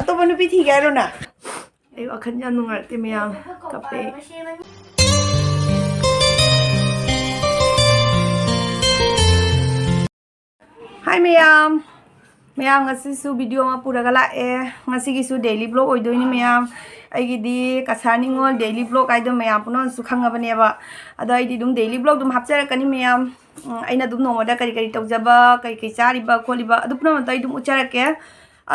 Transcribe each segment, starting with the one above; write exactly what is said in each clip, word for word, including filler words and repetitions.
ꯑꯇꯣꯞꯄ ꯅꯨꯄꯤ ꯊꯤꯒꯦ ꯍꯥꯏꯔꯣ ꯅꯪ? ꯑꯩ ꯋꯥꯈꯜ ꯌꯥꯝ ꯅꯨꯡꯉꯥꯏꯔꯛꯇꯦ ꯃꯌꯥꯝ, ꯀꯞꯄꯦ꯫ ꯍꯥꯏ ꯃꯌꯥꯝ, ꯃꯌꯥꯝ ꯉꯁꯤꯁꯨ ꯚꯤꯗꯤꯑꯣ ꯑꯃ ꯄꯨꯔꯒ ꯂꯥꯛꯑꯦ꯫ ꯉꯁꯤꯒꯤꯁꯨ ꯗꯦꯂꯤ ꯕ꯭ꯂꯣꯛ ꯑꯣꯏꯗꯣꯏꯅꯤ ꯃꯌꯥꯝ꯫ ꯑꯩꯒꯤꯗꯤ ꯀꯁꯥꯔ ꯅꯤꯉꯣꯜ ꯗꯦꯂꯤ ꯕ꯭ꯂꯣꯛ ꯍꯥꯏꯗꯣ ꯃꯌꯥꯝ ꯄꯨꯝꯅꯃꯛꯁꯨ ꯈꯪꯉꯕꯅꯦꯕ꯫ ꯑꯗꯣ ꯑꯩꯗꯤ ꯑꯗꯨꯝ ꯗꯦꯂꯤ ꯕ꯭ꯂꯣꯛ ꯑꯗꯨꯝ ꯍꯥꯞꯆꯔꯛꯀꯅꯤ ꯃꯌꯥꯝ꯫ ꯎꯝ, ꯑꯩꯅ ꯑꯗꯨꯝ ꯅꯣꯡꯃꯗ ꯀꯔꯤ ꯀꯔꯤ ꯇꯧꯖꯕ, ꯀꯔꯤ ꯀꯔꯤ ꯆꯥꯔꯤꯕ ꯈꯣꯠꯂꯤꯕ ꯑꯗꯨ ꯄꯨꯝꯅꯃꯛꯇꯣ ꯑꯩ ꯑꯗꯨꯝ ꯎꯠꯆꯔꯛꯀꯦ꯫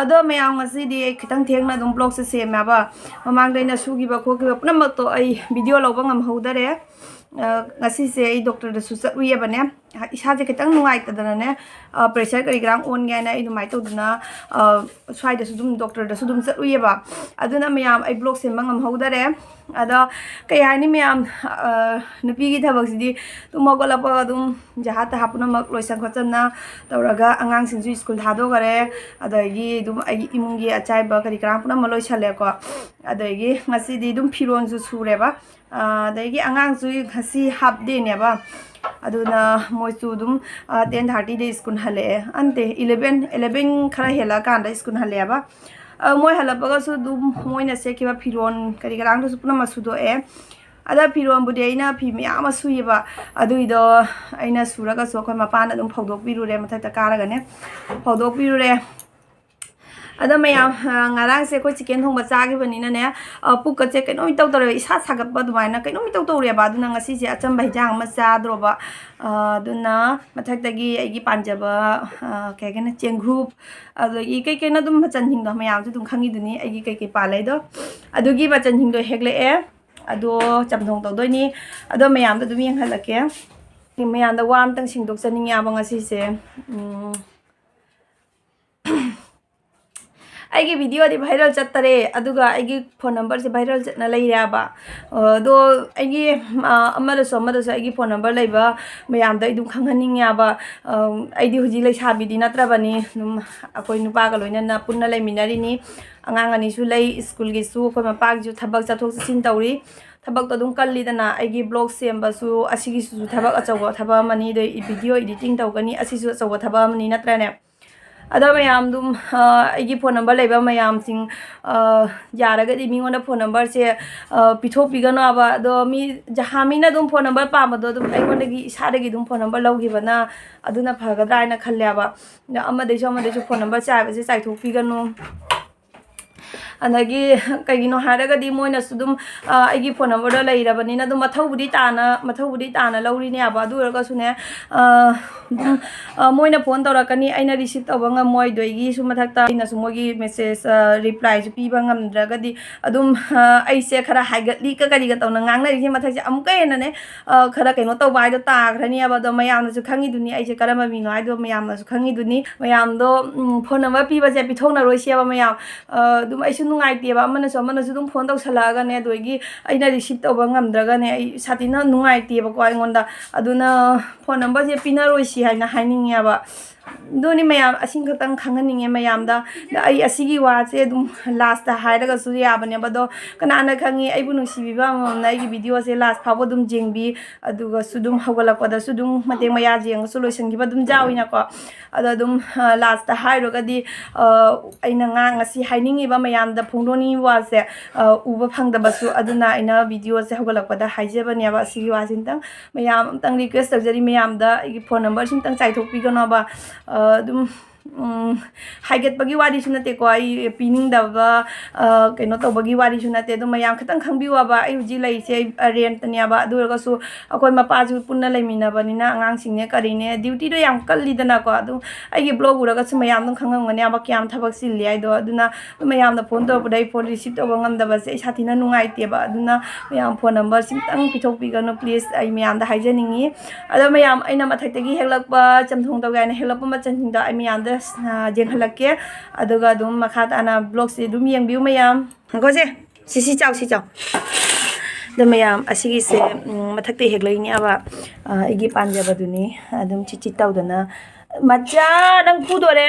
ꯑꯗꯣ ꯃꯌꯥꯝ ꯉꯁꯤꯗꯤ ꯑꯩ ꯈꯤꯇꯪ ꯊꯦꯡꯅ ꯑꯗꯨꯝ ꯕ꯭ꯂꯣꯛꯁꯦ ꯁꯦꯝꯃꯦꯕ꯫ ꯃꯃꯥꯡꯗ ꯑꯩꯅ ꯁꯨꯈꯤꯕ ꯈꯣꯠꯈꯤꯕ ꯄꯨꯝꯅꯃꯛꯇꯣ ꯑꯩ ꯚꯤꯗꯤꯑꯣ ꯂꯧꯕ ꯉꯝꯍꯧꯗꯔꯦ꯫ ꯑ, ꯉꯁꯤꯁꯦ ꯑꯩ ꯗꯣꯛꯇꯔꯗꯁꯨ ꯆꯠꯂꯨꯏꯌꯦꯕꯅꯦ꯫ ꯏꯁꯥꯁꯦ ꯈꯤꯇꯪ ꯅꯨꯡꯉꯥꯏꯇꯗꯅꯅꯦ, ꯑ, ꯄ꯭ꯔꯦꯁꯔ ꯀꯔꯤ ꯀꯔꯥ ꯑꯣꯟꯒꯦ ꯍꯥꯏꯅ ꯑꯩ ꯑꯗꯨꯃꯥꯏꯅ ꯇꯧꯗꯅ, ꯑ, ꯁ꯭ꯋꯥꯏꯗꯁꯨ ꯑꯗꯨꯝ ꯗꯣꯛꯇꯔꯗꯁꯨ ꯑꯗꯨꯝ ꯆꯠꯂꯨꯏꯌꯦꯕ꯫ ꯑꯗꯨꯅ ꯃꯌꯥꯝ ꯑꯩ ꯕ꯭ꯂꯣꯛ ꯁꯦꯝꯕ ꯉꯝꯍꯧꯗꯔꯦ꯫ ꯑꯗꯣ ꯀꯩ ꯍꯥꯏꯅꯤ ꯃꯌꯥꯝ, ꯑ, ꯅꯨꯄꯤꯒꯤ ꯊꯕꯛꯁꯤꯗꯤ ꯇꯨꯝ ꯍꯧꯒꯠꯂꯛꯄꯒ ꯑꯗꯨꯝ ꯖꯍꯥ ꯇꯍꯥ ꯄꯨꯝꯅꯃꯛ ꯂꯣꯏꯁꯟ ꯈꯣꯠꯆꯟꯅ ꯇꯧꯔꯒ ꯑꯉꯥꯡꯁꯤꯡꯁꯨ ꯁ꯭ꯀꯨꯜ ꯊꯥꯗꯣꯛꯈꯔꯦ꯫ ꯑꯗꯒꯤ ꯑꯗꯨꯝ ꯑꯩꯒꯤ ꯏꯃꯨꯡꯒꯤ ꯑꯆꯥꯏꯕ ꯀꯔꯤ ꯀꯔꯥ ꯄꯨꯝꯅꯃꯛ ꯂꯣꯏꯁꯜꯂꯦꯀꯣ꯫ ꯑꯗꯒꯤ ꯉꯁꯤꯗꯤ ꯑꯗꯨꯝ ꯐꯤꯔꯣꯜꯁꯨ ꯁꯨꯔꯦꯕ꯫ ꯑ, ꯑꯗꯒꯤ ꯑꯉꯥꯡꯁꯨ ꯉꯁꯤ ꯍꯥꯞ ꯗꯦꯅꯦꯕ꯫ ꯑꯗꯨꯅ ꯃꯣꯏꯁꯨ ꯑꯗꯨꯝ, ꯑ, ten thirty ꯗ ꯁ꯭ꯀꯨꯜ ꯍꯜꯂꯛꯑꯦ꯫ ꯑꯟꯇꯦ, eleven, eleven ꯈꯔ ꯍꯦꯜꯂꯛꯑꯀꯥꯟꯗ ꯁ꯭ꯀꯨꯜ ꯍꯜꯂꯛꯑꯦꯕ꯫ ꯑ, ꯃꯣꯏ ꯍꯜꯂꯛꯄꯒꯁꯨ ꯑꯗꯨꯝ ꯃꯣꯏꯅ ꯁꯦꯠꯈꯤꯕ ꯐꯤꯔꯣꯜ ꯀꯔꯤ ꯀꯔꯥꯡꯗꯨꯁꯨ ꯄꯨꯝꯅꯃꯛ ꯁꯨꯗꯣꯛꯑꯦ꯫ ꯑꯗ ꯐꯤꯔꯣꯜꯕꯨꯗꯤ ꯑꯩꯅ ꯐꯤ ꯃꯌꯥꯝ ꯑꯃ ꯁꯨꯏꯌꯦꯕ꯫ ꯑꯗꯨꯏꯗꯣ ꯑꯩꯅ ꯁꯨꯔꯒꯁꯨ ꯑꯩꯈꯣꯏ ꯃꯄꯥꯅ ꯑꯗꯨꯝ ꯐꯧꯗꯣꯛꯄꯤꯔꯨꯔꯦ, ꯃꯊꯛꯇ ꯀꯥꯔꯒꯅꯦ ꯐꯧꯗꯣꯛꯄꯤꯔꯨꯔꯦ꯫ ꯑꯗꯣ ꯃꯌꯥꯝ, ꯑ, ꯉꯔꯥꯡꯁꯦ ꯑꯩꯈꯣꯏ ꯆꯤꯀꯦꯟ ꯊꯣꯡꯕ ꯆꯥꯈꯤꯕꯅꯤꯅꯅꯦ, ꯑ, ꯄꯨꯛꯀꯁꯦ ꯀꯩꯅꯣꯝ ꯏꯇꯧ ꯇꯧꯔꯦꯕ, ꯏꯁꯥ ꯁꯥꯒꯠꯄ ꯑꯗꯨꯃꯥꯏꯅ ꯀꯩꯅꯣꯝ ꯏꯇꯧ ꯇꯧꯔꯦꯕ꯫ ꯑꯗꯨꯅ ꯉꯁꯤꯁꯦ ꯑꯆꯝꯕ ꯍꯤꯟꯖꯥꯡ ꯑꯃ ꯆꯥꯗ꯭ꯔꯣꯕ꯫ ꯑ, ꯑꯗꯨꯅ ꯃꯊꯛꯇꯒꯤ ꯑꯩꯒꯤ ꯄꯥꯟꯖꯕ, ꯑ, ꯀꯩ ꯍꯥꯏꯒꯅꯤ, ꯆꯦꯡꯒ꯭ꯔꯨꯞ, ꯑꯗꯒꯤ ꯀꯩ ꯀꯩꯅꯣ ꯑꯗꯨꯝ ꯃꯆꯜꯁꯤꯡꯗꯣ ꯃꯌꯥꯝꯁꯨ ꯑꯗꯨꯝ ꯈꯪꯉꯤꯗꯨꯅꯤ ꯑꯩꯒꯤ ꯀꯩ ꯀꯩ ꯄꯥꯜꯂꯦ ꯍꯥꯏꯗꯣ꯫ ꯑꯗꯨꯒꯤ ꯃꯆꯜꯁꯤꯡꯗꯣ ꯍꯦꯛꯂꯛꯑꯦ꯫ ꯑꯗꯣ ꯆꯝꯊꯣꯡ ꯇꯧꯗꯣꯏꯅꯤ꯫ ꯑꯗꯣ ꯃꯌꯥꯝꯗꯣ ꯑꯗꯨꯝ ꯌꯦꯡꯍꯜꯂꯛꯀꯦ꯫ ꯃꯌꯥꯝꯗ ꯋꯥ ꯑꯝꯇꯪ ꯁꯦꯡꯗꯣꯛꯆꯅꯤꯡꯉꯦꯕ ꯉꯁꯤꯁꯦ꯫ ꯎꯝ꯫ ꯑꯩꯒꯤ ꯚꯤꯗꯤꯑꯣꯗꯤ ꯚꯥꯏꯔꯦꯜ ꯆꯠꯇꯔꯦ, ꯑꯗꯨꯒ ꯑꯩꯒꯤ ꯐꯣꯟ ꯅꯝꯕꯔꯁꯦ ꯚꯥꯏꯔꯦꯜ ꯆꯠꯅ ꯂꯩꯔꯦꯕ꯫ ꯑꯗꯣ ꯑꯩꯒꯤ, ꯑ, ꯑꯃꯗꯁꯨ ꯑꯃꯗꯁꯨ ꯑꯩꯒꯤ ꯐꯣꯟ ꯅꯝꯕꯔ ꯂꯩꯕ ꯃꯌꯥꯝꯗꯣ ꯑꯩ ꯑꯗꯨꯝ ꯈꯪꯍꯟꯅꯤꯡꯉꯦꯕ꯫ ꯑ, ꯑꯩꯗꯤ ꯍꯧꯖꯤꯛ ꯂꯩꯁꯥꯕꯤꯗꯤ ꯅꯠꯇ꯭ꯔꯕꯅꯤ, ꯑꯗꯨꯝ ꯑꯩꯈꯣꯏ ꯅꯨꯄꯥꯒ ꯂꯣꯏꯅꯅ ꯄꯨꯟꯅ ꯂꯩꯃꯤꯟꯅꯔꯤꯅꯤ꯫ ꯑꯉꯥꯡ ꯑꯅꯤꯁꯨ ꯂꯩ, ꯁ꯭ꯀꯨꯜꯒꯤꯁꯨ ꯑꯩꯈꯣꯏ ꯃꯄꯥꯒꯤꯁꯨ ꯊꯕꯛ ꯆꯠꯊꯣꯛ ꯆꯠꯁꯤꯟ ꯇꯧꯔꯤ꯫ ꯊꯕꯛꯇꯣ ꯑꯗꯨꯝ ꯀꯜꯂꯤꯗꯅ, ꯑꯩꯒꯤ ꯕ꯭ꯂꯣꯒ ꯁꯦꯝꯕꯁꯨ ꯑꯁꯤꯒꯤꯁꯤꯁꯨ ꯊꯕꯛ ꯑꯆꯧꯕ ꯊꯕꯛ ꯑꯃꯅꯤ, ꯑꯗꯩ ꯚꯤꯗꯤꯑꯣ ꯏꯗꯤꯇꯤꯡ ꯇꯧꯒꯅꯤ, ꯑꯁꯤꯁꯨ ꯑꯆꯧꯕ ꯊꯕꯛ ꯑꯃꯅꯤ ꯅꯠꯇ꯭ꯔꯅꯦ? ꯑꯗꯣ ꯃꯌꯥꯝ ꯑꯗꯨꯝ, ꯑ, ꯑꯩꯒꯤ ꯐꯣꯟ ꯅꯝꯕꯔ ꯂꯩꯕ ꯃꯌꯥꯝꯁꯤꯡ, ꯑ, ꯌꯥꯔꯒꯗꯤ ꯃꯤꯉꯣꯟꯗ ꯐꯣꯟ ꯅꯝꯕꯔꯁꯦ, ꯑ, ꯄꯤꯊꯣꯛꯄꯤꯒꯅꯣꯕ꯫ ꯑꯗꯣ ꯃꯤ ꯖꯍꯥꯃꯤꯅ ꯑꯗꯨꯝ ꯐꯣꯟ ꯅꯝꯕꯔ ꯄꯥꯝꯕꯗꯣ ꯑꯗꯨꯝ ꯑꯩꯉꯣꯟꯗꯒꯤ, ꯏꯁꯥꯗꯒꯤ ꯑꯗꯨꯝ ꯐꯣꯟ ꯅꯝꯕꯔ ꯂꯧꯈꯤꯕꯅ ꯑꯗꯨꯅ ꯐꯒꯗ꯭ꯔꯥ ꯍꯥꯏꯅ ꯈꯜꯂꯦꯕ꯫ ꯑꯗꯣ ꯑꯃꯗꯩꯁꯨ ꯑꯃꯗꯩꯁꯨ ꯐꯣꯟ ꯅꯝꯕꯔ ꯆꯥꯏꯕꯁꯦ ꯆꯥꯏꯊꯣꯛꯄꯤꯒꯅꯨ꯫ ꯑꯗꯒꯤ ꯀꯩꯒꯤꯅꯣ ꯍꯥꯏꯔꯒꯗꯤ ꯃꯣꯏꯅꯁꯨ ꯑꯗꯨꯝ, ꯑ, ꯑꯩꯒꯤ ꯐꯣꯟ ꯅꯝꯕꯔꯗꯣ ꯂꯩꯔꯕꯅꯤꯅ ꯑꯗꯨꯝ ꯃꯊꯧꯕꯨꯗꯤ ꯇꯥꯅ, ꯃꯊꯧꯕꯨꯗꯤ ꯇꯥꯅ ꯂꯧꯔꯤꯅꯦꯕ꯫ ꯑꯗꯨ ꯑꯣꯏꯔꯒꯁꯨꯅꯦ, ꯑ, ꯑꯗꯨꯝ, ꯑ, ꯃꯣꯏꯅ ꯐꯣꯟ ꯇꯧꯔꯛꯀꯅꯤ, ꯑꯩꯅ ꯔꯤꯁꯤꯞ ꯇꯧꯕ ꯉꯝꯃꯣꯏ꯫ ꯑꯗꯨꯗꯒꯤꯁꯨ ꯃꯊꯛꯇ ꯑꯩꯅꯁꯨ ꯃꯣꯏꯒꯤ ꯃꯦꯁꯦꯖ, ꯑ, ꯔꯤꯄ꯭ꯂꯥꯏꯁꯨ ꯄꯤꯕ ꯉꯝꯗ꯭ꯔꯒꯗꯤ ꯑꯗꯨꯝ, ꯑ, ꯑꯩꯁꯦ ꯈꯔ ꯍꯥꯏꯒꯠꯂꯤꯒ ꯀꯔꯤꯒ ꯇꯧꯅ ꯉꯥꯡꯅꯔꯤꯁꯦ ꯃꯊꯛꯁꯦ ꯑꯃꯨꯛꯀ ꯍꯦꯟꯅꯅꯦ, ꯑ, ꯈꯔ ꯀꯩꯅꯣ ꯇꯧꯕ ꯍꯥꯏꯗꯣ ꯇꯥꯈ꯭ꯔꯅꯤꯕ꯫ ꯑꯗꯣ ꯃꯌꯥꯝꯅꯁꯨ ꯈꯪꯉꯤꯗꯨꯅꯤ ꯑꯩꯁꯦ ꯀꯔꯝꯕ ꯃꯤꯅꯣ ꯍꯥꯏꯗꯣ ꯃꯌꯥꯝꯅꯁꯨ ꯈꯪꯉꯤꯗꯨꯅꯤ꯫ ꯃꯌꯥꯝꯗꯣ, ꯎꯝ, ꯐꯣꯟ ꯅꯝꯕꯔ ꯄꯤꯕꯁꯦ ꯄꯤꯊꯣꯛꯅꯔꯣꯏꯁꯦꯕ ꯃꯌꯥꯝ꯫ ꯑ, ꯑꯗꯨꯝ ꯑꯩꯁꯨ ꯅꯨꯡꯉꯥꯏꯇꯦꯕ, ꯑꯃꯅꯁꯨ ꯑꯃꯅꯁꯨ ꯑꯗꯨꯝ ꯐꯣꯟ ꯇꯧꯁꯜꯂꯛꯑꯒꯅꯦ, ꯑꯗꯨꯗꯒꯤ ꯑꯩꯅ ꯔꯤꯁꯤꯞ ꯇꯧꯕ ꯉꯝꯗ꯭ꯔꯒꯅꯦ, ꯑꯩ ꯁꯥꯊꯤꯅ ꯅꯨꯡꯉꯥꯏꯇꯦꯕꯀꯣ ꯑꯩꯉꯣꯟꯗ꯫ ꯑꯗꯨꯅ ꯐꯣꯟ ꯅꯝꯕꯔꯁꯦ ꯄꯤꯅꯔꯣꯏꯁꯤ ꯍꯥꯏꯅ ꯍꯥꯏꯅꯤꯡꯉꯦꯕ꯫ ꯑꯗꯨꯅꯤ ꯃꯌꯥꯝ, ꯑꯁꯤ ꯈꯛꯇꯪ ꯈꯪꯍꯟꯅꯤꯡꯉꯦ ꯃꯌꯥꯝꯗ꯫ ꯑꯗ ꯑꯩ ꯑꯁꯤꯒꯤ ꯋꯥꯁꯦ ꯑꯗꯨꯝ ꯂꯥꯁꯇ ꯍꯥꯏꯔꯒꯁꯨ ꯌꯥꯕꯅꯦꯕ, ꯑꯗꯣ ꯀꯅꯥꯅ ꯈꯪꯉꯤ, ꯑꯩꯕꯨ ꯅꯨꯡꯁꯤꯕꯤꯕ ꯑꯃꯃꯝꯅ ꯑꯩꯒꯤ ꯚꯤꯗꯤꯑꯣꯁꯦ ꯂꯥꯁ ꯐꯥꯎꯕ ꯑꯗꯨꯝ ꯌꯦꯡꯕꯤ, ꯑꯗꯨꯒꯁꯨ ꯑꯗꯨꯝ ꯍꯧꯒꯠꯂꯛꯄꯗꯁꯨ ꯑꯗꯨꯝ ꯃꯇꯦꯛ ꯃꯌꯥ ꯌꯦꯡꯉꯁꯨ ꯂꯣꯏꯁꯤꯟꯈꯤꯕ ꯑꯗꯨꯝ ꯌꯥꯎꯏꯅꯀꯣ꯫ ꯑꯗꯣ ꯑꯗꯨꯝ, ꯑ, ꯂꯥꯁꯇ ꯍꯥꯏꯔꯨꯔꯒꯗꯤ, ꯑ, ꯑꯩꯅ ꯉꯥꯡ-, ꯉꯁꯤ ꯍꯥꯏꯅꯤꯡꯉꯤꯕ ꯃꯌꯥꯝꯗ ꯐꯣꯡꯗꯣꯛꯅꯤꯡꯉꯤꯕ ꯋꯥꯁꯦ, ꯑ, ꯎꯕ ꯐꯪꯗꯕꯁꯨ, ꯑꯗꯨꯅ ꯑꯩꯅ ꯚꯤꯗꯤꯑꯣꯁꯦ ꯍꯧꯒꯠꯂꯛꯄꯗ ꯍꯥꯏꯖꯕꯅꯦꯕ꯫ ꯑꯁꯤꯒꯤ ꯋꯥꯁꯤꯝꯇꯪ ꯃꯌꯥꯝ ꯑꯝꯇꯪ ꯔꯤꯀ꯭ꯋꯦꯁ ꯇꯧꯖꯔꯤ, ꯃꯌꯥꯝꯗ ꯑꯩꯒꯤ ꯐꯣꯟ ꯅꯝꯕꯔꯁꯤꯝꯇꯪ ꯆꯥꯏꯊꯣꯛꯄꯤꯒꯅꯣꯕ꯫ ꯑ, ꯑꯗꯨꯝ, ꯎꯝ, ꯍꯥꯏꯒꯠꯄꯒꯤ ꯋꯥꯔꯤꯁꯨ ꯅꯠꯇꯦꯀꯣ, ꯑꯩ ꯄꯤꯅꯤꯡꯗꯕ, ꯑ, ꯀꯩꯅꯣ ꯇꯧꯕꯒꯤ ꯋꯥꯔꯤꯁꯨ ꯅꯠꯇꯦ꯫ ꯑꯗꯨꯝ ꯃꯌꯥꯝ ꯈꯤꯇꯪ ꯈꯪꯕꯤꯌꯣꯕ꯫ ꯑꯩ ꯍꯧꯖꯤꯛ ꯂꯩꯔꯤꯁꯦ, ꯑ, ꯔꯦꯟꯠꯇꯅꯦꯕ꯫ ꯑꯗꯨ ꯑꯣꯏꯔꯒꯁꯨ ꯑꯩꯈꯣꯏ ꯃꯄꯥꯁꯨ ꯄꯨꯟꯅ ꯂꯩꯃꯤꯟꯅꯕꯅꯤꯅ ꯑꯉꯥꯡꯁꯤꯡꯅꯦ ꯀꯔꯤꯅꯦ, ꯗ꯭ꯌꯨꯇꯤꯗꯣ ꯌꯥꯝ ꯀꯜꯂꯤꯗꯅꯀꯣ꯫ ꯑꯗꯨꯝ ꯑꯩꯒꯤ ꯕ꯭ꯂꯣꯒ ꯎꯔꯒꯁꯨ ꯃꯌꯥꯝ ꯑꯗꯨꯝ ꯈꯪꯉꯝꯒꯅꯦꯕ ꯀꯌꯥꯝ ꯊꯕꯛ ꯆꯤꯜꯂꯤ ꯍꯥꯏꯗꯣ꯫ ꯑꯗꯨꯅ ꯃꯌꯥꯝꯅ ꯐꯣꯟ ꯇꯧꯔꯛꯄꯗ ꯑꯩ ꯐꯣꯟ ꯔꯤꯁꯤꯞ ꯇꯧꯕ ꯉꯝꯗꯕꯁꯦ ꯑꯩ ꯁꯥꯊꯤꯅ ꯅꯨꯡꯉꯥꯏꯇꯦꯕ꯫ ꯑꯗꯨꯅ ꯃꯌꯥꯝ ꯐꯣꯟ ꯅꯝꯕꯔꯁꯤꯝꯇꯪ ꯄꯤꯊꯣꯛꯄꯤꯒꯅꯨ please, ꯑꯩ ꯃꯌꯥꯝꯗ ꯍꯥꯏꯖꯅꯤꯡꯉꯤ꯫ ꯑꯗꯣ ꯃꯌꯥꯝ, ꯑꯩꯅ ꯃꯊꯛꯇꯒꯤ ꯍꯦꯛꯂꯛꯄ ꯆꯝꯊꯣꯡ ꯇꯧꯒꯦ ꯍꯥꯏꯅ ꯍꯦꯛꯂꯛꯄ ꯃꯆꯜꯁꯤꯡꯗꯣ ꯑꯩ ꯃꯌꯥꯝꯗ, ꯑ, ꯌꯦꯡꯍꯜꯂꯛꯀꯦ꯫ ꯑꯗꯨꯒ ꯑꯗꯨꯝ ꯃꯈꯥ ꯇꯥꯅ ꯕ꯭ꯂꯣꯒꯁꯦ ꯑꯗꯨꯝ ꯌꯦꯡꯕꯤꯌꯨ ꯃꯌꯥꯝ꯫ ꯉꯥꯏꯈꯣꯁꯦ, ꯁꯤ, ꯁꯤ ꯆꯥꯎ, ꯁꯤ ꯆꯥꯎ꯫ ꯑꯗꯣ ꯃꯌꯥꯝ, ꯑꯁꯤꯒꯤꯁꯦ, ꯎꯝ, ꯃꯊꯛꯇ ꯍꯦꯛꯂꯛꯏꯅꯦꯕ, ꯑ, ꯑꯩꯒꯤ ꯄꯥꯟꯖꯕꯗꯨꯅꯤ꯫ ꯑꯗꯨꯝ ꯆꯤꯠ ꯆꯤꯠ ꯇꯧꯗꯅ, ꯃꯆꯥ, ꯅꯪ ꯐꯨꯗꯣꯔꯦ꯫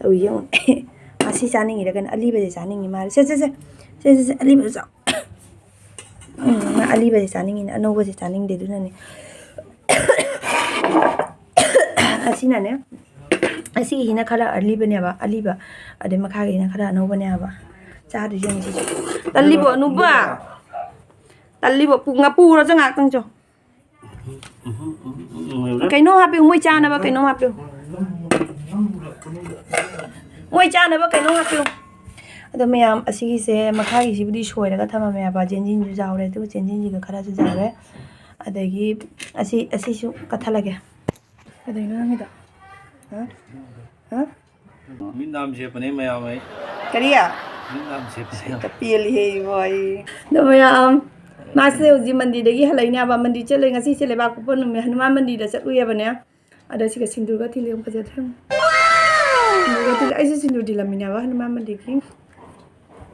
ꯇꯧꯏ ꯌꯦꯡꯉꯨ꯫ ꯃꯁꯤ ꯆꯥꯅꯤꯡꯉꯤꯔ ꯀꯩꯅꯣ? ꯑꯂꯤꯕꯁꯦ ꯆꯥꯅꯤꯡꯉꯤ ꯃꯥꯜꯂꯦ꯫ ꯁꯦ, ꯁꯦ, ꯁꯦ꯫ ꯁꯦ, ꯁꯦ, ꯁꯦ, ꯑꯂꯤꯕꯁꯦ ꯆꯥꯎ꯫ ꯎꯝ, ꯃꯥ ꯑꯂꯤꯕꯁꯦ ꯆꯥꯅꯤꯡꯉꯤꯅꯦ, ꯑꯅꯧꯕꯁꯦ ꯆꯥꯅꯤꯡꯗꯦ, ꯑꯗꯨꯅꯅꯦ꯫ ꯑꯁꯤꯅꯅꯦ, ꯑꯁꯤꯒꯤꯁꯤꯅ ꯈꯔ ꯑꯔꯤꯕꯅꯦꯕ, ꯑꯔꯤꯕ, ꯑꯗꯩ ꯃꯈꯥꯒꯤꯁꯤꯅ ꯈꯔ ꯑꯅꯧꯕꯅꯦ ꯍꯥꯏꯕ꯫ ꯆꯥꯗꯣꯏꯁꯦ ꯌꯦꯡꯉꯨ ꯁꯤꯁꯦ꯫ ꯇꯜꯂꯤꯕꯣ, ꯑꯅꯨꯕ? ꯇꯜꯂꯤꯕꯣ? ꯄꯨ-, ꯉꯥꯄꯨꯔꯁꯦ ꯉꯥꯛꯇꯪ ꯆꯣ꯫ ꯀꯩꯅꯣ ꯍꯥꯞꯄꯤꯌꯨ, ꯃꯣꯏ ꯆꯥꯅꯕ ꯀꯩꯅꯣꯝ ꯍꯥꯞꯄꯤꯌꯨ꯫ ꯃꯣꯏ ꯆꯥꯅꯕ ꯀꯩꯅꯣꯝ ꯍꯥꯞꯄꯤꯌꯨ꯫ ꯑꯗꯣ ꯃꯌꯥꯝ, ꯑꯁꯤꯒꯤꯁꯦ ꯃꯈꯥꯒꯤꯁꯤꯕꯨꯗꯤ ꯁꯣꯏꯔꯒ ꯊꯝꯃꯝꯃꯦꯕ, ꯆꯦꯟꯖꯤꯟꯁꯨ ꯌꯥꯎꯔꯦ, ꯑꯗꯨꯒ ꯆꯦꯟꯖꯤꯟꯁꯤꯒ ꯈꯔꯁꯨ ꯌꯥꯎꯔꯦ꯫ ꯑꯗꯒꯤ ꯑꯁꯤ, ꯑꯁꯤꯁꯨ ꯀꯠꯊꯠꯂꯒꯦ꯫ ꯀꯩꯗꯧꯅꯣ ꯅꯪꯒꯤꯗꯣ? ꯍꯥ? ꯍꯥ? ꯃꯤꯠ ꯅꯥꯝ ꯁꯦꯞꯄꯅꯦ ꯃꯌꯥꯝ ꯑꯩ꯫ ꯀꯔꯤ? ꯃꯤꯠ ꯅꯥꯝ ꯁꯦꯞꯄꯅꯦ꯫ ꯁꯛꯇ ꯄꯦꯜꯂꯤꯍꯦ ꯏꯕꯣ ꯑꯩ꯫ ꯑꯗꯣ ꯃꯌꯥꯝ, ꯃꯥꯁꯦ ꯍꯧꯖꯤꯛ ꯃꯟꯗꯤꯔꯗꯒꯤ ꯍꯜꯂꯛꯏꯅꯦꯕ꯫ ꯃꯟꯗꯤꯔ ꯆꯠꯂꯨꯏ, ꯉꯁꯤꯁꯦ ꯂꯩꯕꯥꯛꯄꯣꯛꯄ ꯅꯨꯃꯤꯠ, ꯍꯅꯨꯃꯥꯟ ꯃꯟꯗꯤꯔꯗ ꯆꯠꯂꯨꯏꯌꯦꯕꯅꯦ꯫ ꯑꯗꯣ ꯁꯤꯒ ꯁꯤꯟꯗꯨꯔꯒ ꯊꯤꯜꯂꯤ, ꯌꯥꯝ ꯐꯖꯗ꯭ꯔꯣ? ꯁꯤꯟꯗꯨꯔꯒ ꯊꯤꯜꯂꯤ꯫ ꯑꯩꯁꯨ ꯁꯤꯟꯗꯨꯔ ꯊꯤꯜꯂꯝꯃꯤꯅꯦꯕ ꯍꯅꯨꯃꯥꯟ ꯃꯟꯗꯤꯔꯒꯤ꯫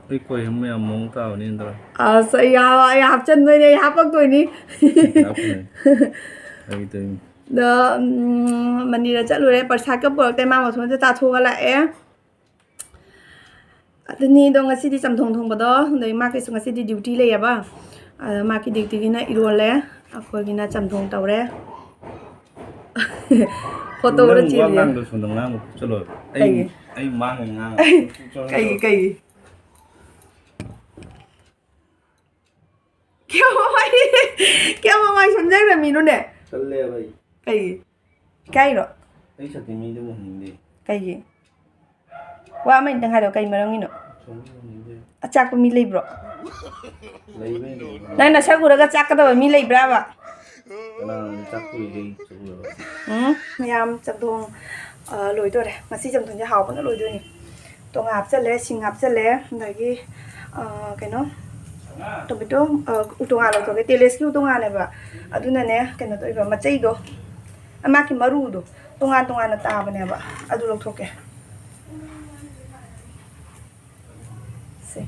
ꯑꯩ ꯀꯣꯏ ꯑꯃ ꯌꯥꯝ ꯃꯑꯣꯡ ꯇꯥꯕꯅꯤ ꯅꯠꯇ꯭ꯔꯣ? ꯑꯁ, ꯑꯩ ꯍꯥ-, ꯑꯩ ꯍꯥꯞꯆꯟꯗꯣꯏꯅꯦ, ꯑꯩ ꯍꯥꯄꯛꯇꯣꯏꯅꯤ꯫ ꯍꯥꯞꯄꯅꯦ꯫ ꯐꯥꯒꯤ ꯇꯧꯔꯤꯅꯤ꯫ ꯑꯗꯣ, ꯎꯝ, ꯃꯟꯗꯤꯔꯗ ꯆꯠꯂꯨꯔꯦ, ꯄ꯭ꯔꯁꯥꯗꯀ ꯄꯨꯔꯛꯇꯦ, ꯃꯥ ꯃꯊꯟꯇ ꯆꯥꯊꯣꯛꯑꯒ ꯂꯥꯛꯑꯦ꯫ ꯑꯗꯨꯅꯤ, ꯑꯗꯣ ꯉꯁꯤꯗꯤ ꯆꯝꯊꯣꯡ ꯊꯣꯡꯕꯗꯣ, ꯑꯗꯩ ꯃꯥꯒꯤꯁꯨ ꯉꯁꯤꯗꯤ duty ꯂꯩꯌꯦꯕ, ꯑꯗ ꯃꯥꯒꯤ dutyꯒꯤꯅ ꯏꯔꯣꯜꯂꯦ, ꯑꯩꯈꯣꯏꯒꯤꯅ ꯆꯝꯊꯣꯡ ꯇꯧꯔꯦ꯫ Photo ꯎꯔ ꯅꯪ ꯋꯥ ꯆꯦꯜꯂꯦ꯫ ꯉꯥꯡꯗꯣ ꯁꯣꯝꯗ ꯉꯥꯡꯕ ꯈꯣꯠꯆꯜꯂꯣ꯫ ꯑꯩ, ꯀꯩꯒꯤ? ꯑꯩ ꯃꯥꯡꯉꯦ ꯉꯥꯡꯉ꯫ ꯀꯩꯒꯤ, ꯀꯩꯒꯤ? ꯀꯌꯥꯝ ꯃꯃꯥꯏ, ꯀꯌꯥꯝ ꯃꯃꯥꯏ ꯁꯣꯟꯖꯈ꯭ꯔꯃꯤꯅꯣꯅꯦ? ꯇꯜꯂꯦꯕ ꯑꯩ꯫ ꯀꯩꯒꯤ? ꯏꯀꯥꯏꯔꯣ? ꯑꯩ ꯁꯛꯇꯤ ꯃꯤꯗ ꯎꯍꯟꯅꯤꯡꯗꯦ꯫ ꯀꯩꯒꯤ? ꯋꯥ ꯑꯃ ꯑꯅꯤꯇꯪ ꯍꯥꯏꯔꯣ, ꯀꯩ ꯃꯔꯝꯒꯤꯅꯣ? ꯁꯨꯝ ꯎꯍꯟꯅꯤꯡꯗꯦ꯫ ꯑꯆꯥꯛꯄ ꯃꯤ ꯂꯩꯕ꯭ꯔꯣ? ꯂꯩꯕꯩꯅꯦ꯫ ꯅꯪ ꯅꯁꯛ ꯎꯔꯒ ꯆꯥꯛꯀꯗꯕ ꯃꯤ ꯂꯩꯕ꯭ꯔꯥꯕ? ꯀꯅꯥꯅ ꯆꯥꯛꯄꯨ ꯎꯏꯒꯦ ꯑꯩ ꯁꯛ ꯎꯔꯒ? ꯎꯝ? ꯃꯌꯥꯝ ꯆꯝꯊꯣꯡ, ꯑ, ꯂꯣꯏꯗꯣꯔꯦ꯫ ꯉꯁꯤ ꯆꯝꯊꯣꯡꯁꯦ ꯍꯥꯎꯕꯅ ꯂꯣꯏꯗꯣꯏꯅꯤ꯫ ꯇꯣꯉꯥꯟ ꯍꯥꯞꯆꯜꯂꯦ, ꯁꯤꯡ ꯍꯥꯞꯆꯜꯂꯦ, ꯑꯗꯒꯤ, ꯑ, ꯀꯩꯅꯣ, tomato, ꯑ, ꯎꯇꯣꯡꯉꯥ ꯂꯧꯊꯣꯛꯀꯦ, ꯇꯦꯂꯦꯁꯀꯤ ꯎꯇꯣꯡꯉꯥꯅꯦꯕ, ꯑꯗꯨꯅꯅꯦ, ꯀꯩꯅꯣ ꯇꯧꯔꯤꯕ, ꯃꯆꯩꯗꯣ, ꯑ, ꯃꯥꯒꯤ ꯃꯔꯨꯗꯣ, ꯇꯣꯉꯥꯟ ꯇꯣꯉꯥꯟꯅ ꯇꯥꯕꯅꯦꯕ, ꯑꯗꯨ ꯂꯧꯊꯣꯛꯀꯦ꯫ ꯁꯦ,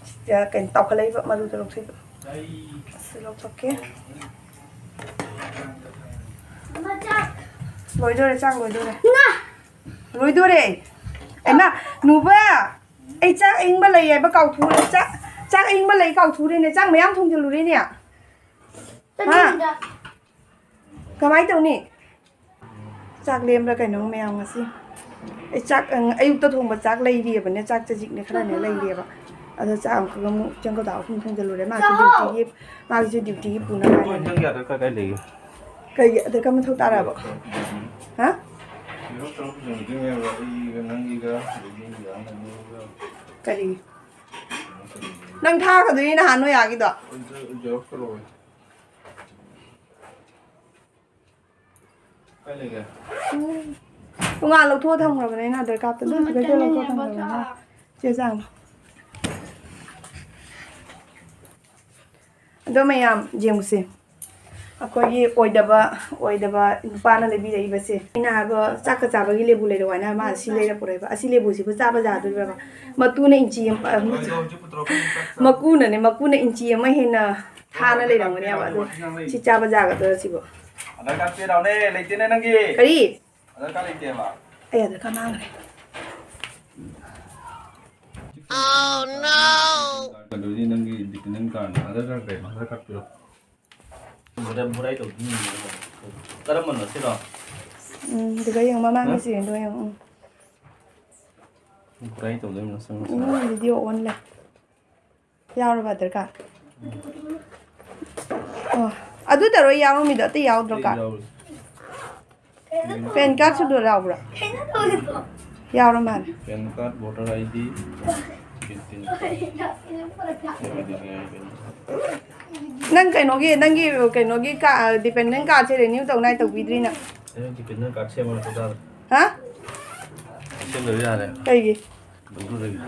ꯁꯤꯗ ꯀꯩꯅꯣ ꯇꯥꯎꯈꯠꯂꯛꯏꯕ ꯃꯔꯨꯗꯣ ꯂꯧꯊꯣꯛꯏꯕ꯫ ꯁꯤ ꯂꯧꯊꯣꯛꯀꯦ꯫ ꯂꯣꯏꯗꯣꯔꯦ, ꯆꯥꯛ ꯂꯣꯏꯗꯣꯔꯦ꯫ ꯂꯣꯏꯗꯣꯔꯦ꯫ ꯑꯩꯃ, ꯅꯨꯕ, ꯑꯩ ꯆꯥꯛ ꯑꯏꯪꯕ ꯂꯩ ꯍꯥꯏꯕ ꯀꯥꯎꯊꯣꯛꯎꯔꯦ꯫ ꯆꯥꯛ, ꯆꯥꯛ ꯑꯏꯪꯕ ꯂꯩ ꯀꯥꯎꯊꯣꯛꯎꯔꯦꯅꯦ꯫ ꯆꯥꯛ ꯃꯌꯥꯝ ꯊꯣꯡꯖꯤꯜꯂꯨꯔꯦꯅꯦ꯫ ꯍꯥ? ꯀꯃꯥꯏ ꯇꯧꯅꯤ? ꯆꯥꯛ ꯂꯦꯝꯕ꯭ꯔꯥ ꯀꯩꯅꯣ ꯃꯌꯥꯝ ꯉꯁꯤ? ꯑꯩ ꯆꯥꯛ, ꯑꯪ, ꯑꯌꯨꯛꯇ ꯊꯣꯡꯕ ꯆꯥꯛ ꯂꯩꯔꯤꯑꯕꯅꯦ, ꯆꯥꯛ ꯆꯖꯤꯛꯅꯦ ꯈꯔꯅꯦ ꯂꯩꯔꯤꯑꯕ꯫ ꯑꯗꯣ ꯆꯥꯛ ꯑꯃꯨꯛꯀ ꯑꯃꯨꯛ ꯏꯆꯟ ꯀꯣꯊꯥ ꯑꯍꯨꯝ ꯊꯣꯡꯖꯜꯂꯨꯔꯦ꯫ ꯃꯥꯒꯤ ꯗ꯭ꯌꯨꯇꯤꯒꯤ, ꯃꯥꯒꯤꯁꯨ ꯗ꯭ꯌꯨꯇꯤꯒꯤ ꯄꯨꯅꯕ ꯍꯥꯏꯅ꯫ ꯅꯪꯒꯤ ꯑꯙꯥꯔ ꯀꯥꯔꯗ ꯀꯥꯏ ꯂꯩꯒꯦ? ꯀꯩꯒꯤ ꯑꯙꯥꯔ ꯀꯥꯔꯗ ꯃꯊꯧ ꯇꯥꯔꯛꯑꯕ? ꯍꯥ? ꯖꯦꯔꯣꯛꯁ ꯇꯧꯔ ꯄꯨꯁꯤꯟꯈꯤꯗꯣꯏꯅꯦꯕ, ꯑꯩꯒ ꯅꯪꯒꯤꯒ ꯑꯗꯒꯤ ꯃꯤꯒ ꯑꯃꯅꯤꯒ꯫ ꯀꯔꯤ? ꯅꯪ ꯊꯥꯈ꯭ꯔꯗꯣꯏꯅꯤ ꯅꯍꯥꯟ ꯅꯣꯏ ꯑꯥꯒꯤꯗꯣ꯫ ꯖꯦꯔꯣꯛꯁ ꯇꯧꯔꯛꯑꯣ꯫ ꯀꯥꯏ ꯂꯩꯒꯦ? ꯎꯝ꯫ ꯇꯣꯉꯥꯟ ꯂꯧꯊꯣꯛꯑ ꯊꯝꯈ꯭ꯔꯕꯅꯦ ꯑꯩꯅ ꯑꯙꯥꯔ ꯀꯥꯔꯗꯇꯣ꯫ ꯑꯗꯨ ꯁꯤꯗꯩꯗ ꯂꯧꯊꯣꯛꯑ ꯊꯝꯈ꯭ꯔꯕꯅꯦ꯫ ꯆꯦ ꯆꯥꯡꯗꯣ꯫ ꯑꯗꯣ ꯃꯌꯥꯝ ꯌꯦꯡꯉꯨꯁꯦ꯫ ꯑꯩꯈꯣꯏꯒꯤ ꯑꯣꯏꯗꯕ, ꯑꯣꯏꯗꯕ ꯅꯨꯄꯥꯅ ꯂꯩꯕꯤꯔꯛꯏꯕꯁꯦ꯫ ꯑꯩꯅ ꯍꯥꯏꯕ ꯆꯥꯛꯀ ꯆꯥꯕꯒꯤ ꯂꯦꯕꯨ ꯂꯩꯔꯛꯑꯣ ꯍꯥꯏꯅ ꯃꯥꯅ ꯁꯤ ꯂꯩꯔ ꯄꯨꯔꯛꯏꯕ꯫ ꯑꯁꯤ ꯂꯦꯕꯨꯁꯤꯕꯨ ꯆꯥꯕ ꯌꯥꯗꯣꯔꯤꯕ꯭ꯔꯕ? ꯃꯇꯨꯅ ꯏꯟꯆꯤ ꯑꯃ, ꯑ, ꯃꯀꯨꯅꯅꯦ, ꯃꯀꯨꯅ ꯏꯟꯆꯤ ꯑꯃ ꯍꯦꯟꯅ ꯊꯥꯅ ꯂꯩꯔꯝꯒꯅꯦꯕ꯫ ꯑꯗꯣ ꯁꯤ ꯆꯥꯕ ꯌꯥꯒꯗ꯭ꯔꯥ ꯁꯤꯕꯣ? ꯑꯙꯥꯔ ꯀꯥꯔꯗ ꯄꯤꯔꯛꯑꯣꯅꯦ, ꯂꯩꯇꯦꯅꯦ ꯅꯪꯒꯤ꯫ ꯀꯔꯤ? ꯑꯙꯥꯔ ꯀꯥꯔꯗ ꯂꯩꯇꯦꯕ꯫ ꯑꯩ ꯑꯙꯥꯔ ꯀꯥꯔꯗ ꯃꯥꯡꯈ꯭ꯔꯦ꯫ ꯑꯗꯨꯗꯤ ꯅꯪꯒꯤ ꯗꯤꯄꯦꯟꯗꯦꯟ ꯀꯥꯔꯗ, ꯑꯙꯥꯔ ꯀꯥꯔꯗ ꯀꯩꯅꯣ? ꯑꯙꯥꯔ ꯀꯥꯔꯗ ꯄꯤꯔꯛꯑꯣ꯫ ꯃꯣꯔꯥꯏ, ꯃꯣꯔꯥꯏ ꯇꯧꯗꯣꯏꯅꯤ꯫ ꯀꯔꯝꯕꯅꯣ ꯁꯤꯔꯣ? ꯎꯝ, ꯑꯗꯨꯒ ꯌꯦꯡꯉꯣ, ꯃꯃꯥꯡꯒꯤ ꯍꯥ? ꯆꯦꯗꯣ ꯌꯦꯡꯉꯣ꯫ ꯎꯝ꯫ ꯃꯣꯔꯥꯏ ꯇꯧꯗꯣꯏꯅꯣ ꯁꯪ ꯁꯪ꯫ ꯎꯝ, ꯚꯤꯗꯤꯑꯣ ꯑꯣꯟ ꯂꯩ꯫ ꯌꯥꯎꯔꯕ ꯑꯙꯥꯔ ꯀꯥꯔꯗ? ꯑꯣ, ꯑꯗꯨꯗꯔꯣ ꯌꯥꯎꯔꯝꯃꯤꯗꯣ? ꯑꯇꯩ ꯌꯥꯎꯗ꯭ꯔꯣ ꯑꯇꯩ ꯀꯥꯔꯗ? ꯌꯥꯎꯔꯤ꯫ ꯄꯦꯟ ꯀꯥꯔꯗꯁꯨ ꯑꯗꯨ ꯌꯥꯎꯕ꯭ꯔꯣ? ꯌꯥꯎꯔ ꯃꯥꯜꯂꯦ꯫ PAN card, voter I D, B P L. ꯅꯪ ꯀꯩꯅꯣꯒꯤ, ꯅꯪꯒꯤ ꯀꯩꯅꯣꯒꯤ ꯀꯥ-, ꯗꯤꯄꯦꯟꯗꯦꯟ ꯀꯥꯔꯗꯁꯦ ꯔꯤꯅ꯭ꯌꯨ ꯇꯧꯅꯤ ꯍꯥꯏ ꯇꯧꯕꯤꯗ꯭ꯔꯤ ꯅꯪ? ꯑꯩ ꯗꯤꯄꯦꯟꯗꯦꯟ ꯀꯥꯔꯗ ꯁꯦꯝꯃ ꯂꯧꯊꯣꯛ ꯇꯥꯔꯦ꯫ ꯍꯥ? ꯁꯦꯝꯗꯕ ꯌꯥꯔꯦ꯫ ꯀꯩꯒꯤ? ꯂꯧꯊꯣꯛꯇꯕꯤ꯫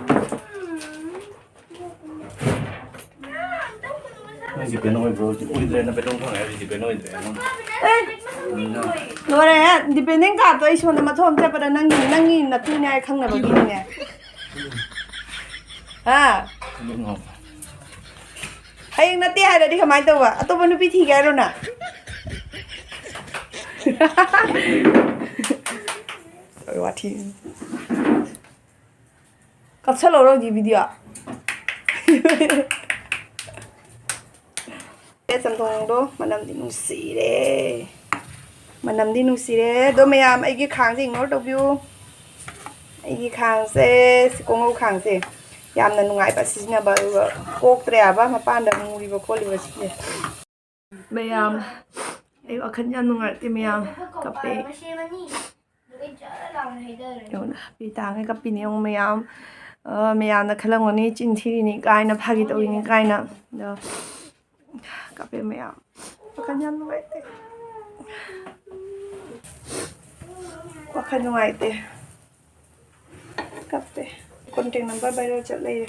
ꯅꯪ ꯗꯤꯄꯦꯟ ꯑꯣꯏꯕ꯭ꯔꯣ? ꯍꯧꯖꯤꯛ ꯑꯣꯏꯗ꯭ꯔꯦꯅ ꯄꯦꯇ꯭ꯔꯣꯜ ꯐꯪꯉꯦ ꯍꯥꯏꯕꯗꯤ ꯗꯤꯄꯦꯟ ꯑꯣꯏꯗ꯭ꯔꯦ ꯅꯪ꯫ ꯑꯦ! ꯂꯣꯏꯔꯦꯍꯦ! ꯗꯤꯄꯦꯟꯗꯦꯟ ꯀꯥꯔꯗꯇꯣ ꯑꯩ ꯁꯣꯝꯗ ꯃꯊꯧ ꯑꯃ ꯆꯠꯄꯗ ꯅꯪꯒꯤ, ꯅꯪꯒꯤ ꯅꯇꯨꯅꯦ ꯍꯥꯏ ꯈꯪꯅꯕꯒꯤꯅꯤꯅꯦ꯫ ꯍꯥ? ꯍꯌꯦꯡ ꯅꯠꯇꯦ ꯍꯥꯏꯔꯗꯤ ꯀꯃꯥꯏꯅ ꯇꯧꯕ? ꯑꯇꯣꯞꯄ ꯅꯨꯄꯤ ꯊꯤꯒꯦ ꯍꯥꯏꯔꯣ ꯅꯪ? ꯋꯥꯊꯤ꯫ ꯀꯛꯁꯜꯂꯧꯔꯣ ꯍꯧꯖꯤꯛ ꯚꯤꯗꯤꯑꯣ꯫ ꯆꯝꯊꯣꯡꯗꯣ ꯃꯅꯝꯗꯤ ꯅꯨꯡꯁꯤꯔꯦ꯫ ꯃꯅꯝꯗꯤ ꯅꯨꯡꯁꯤꯔꯦ꯫ ꯑꯗꯣ ꯃꯌꯥꯝ, ꯑꯩꯒꯤ ꯈꯥꯡꯁꯦ ignore ꯇꯧꯕꯤꯌꯨ꯫ ꯑꯩꯒꯤ ꯈꯥꯡꯁꯦ, ꯁꯤ ꯀꯣꯉꯧ ꯈꯥꯡꯁꯦ ꯌꯥꯝꯅ ꯅꯨꯡꯉꯥꯏꯕ ꯁꯤꯖꯤꯟꯅꯕ, ꯑꯗꯨꯒ ꯀꯣꯛꯇ꯭ꯔꯦ ꯍꯥꯏꯕ ꯃꯄꯥꯟꯗ ꯃꯨꯔꯤꯕ ꯈꯣꯠꯂꯤꯕꯁꯤꯡꯁꯦ꯫ ꯃꯌꯥꯝ, ꯑꯩ ꯋꯥꯈꯜ ꯌꯥꯝ ꯅꯨꯡꯉꯥꯏꯇꯦ ꯃꯌꯥꯝ, ꯀꯞꯄꯦ꯫ ꯌꯦꯡꯉꯨꯅ, ꯄꯤ ꯇꯥꯡꯉꯦ ꯀꯞꯄꯤꯅꯦ ꯌꯦꯡꯉꯨ ꯃꯌꯥꯝ꯫ ꯑ, ꯃꯌꯥꯝꯅ ꯈꯜꯂꯝꯒꯅꯤ ꯆꯤꯟ ꯊꯤꯔꯤꯅꯤ ꯀꯥꯏꯅ, ꯐꯥꯒꯤ ꯇꯧꯔꯤꯅꯤ ꯀꯥꯏꯅ꯫ ꯑꯗꯣ ꯀꯞꯄꯦ ꯃꯌꯥꯝ꯫ ꯋꯥꯈꯜ ꯌꯥꯝ ꯅꯨꯡꯉꯥꯏꯇꯦ꯫ ꯋꯥꯈꯜ ꯅꯨꯡꯉꯥꯏꯇꯦ꯫ ꯀꯞꯄꯦ꯫ Contact number viral ꯆꯠ ꯂꯩꯔꯦ꯫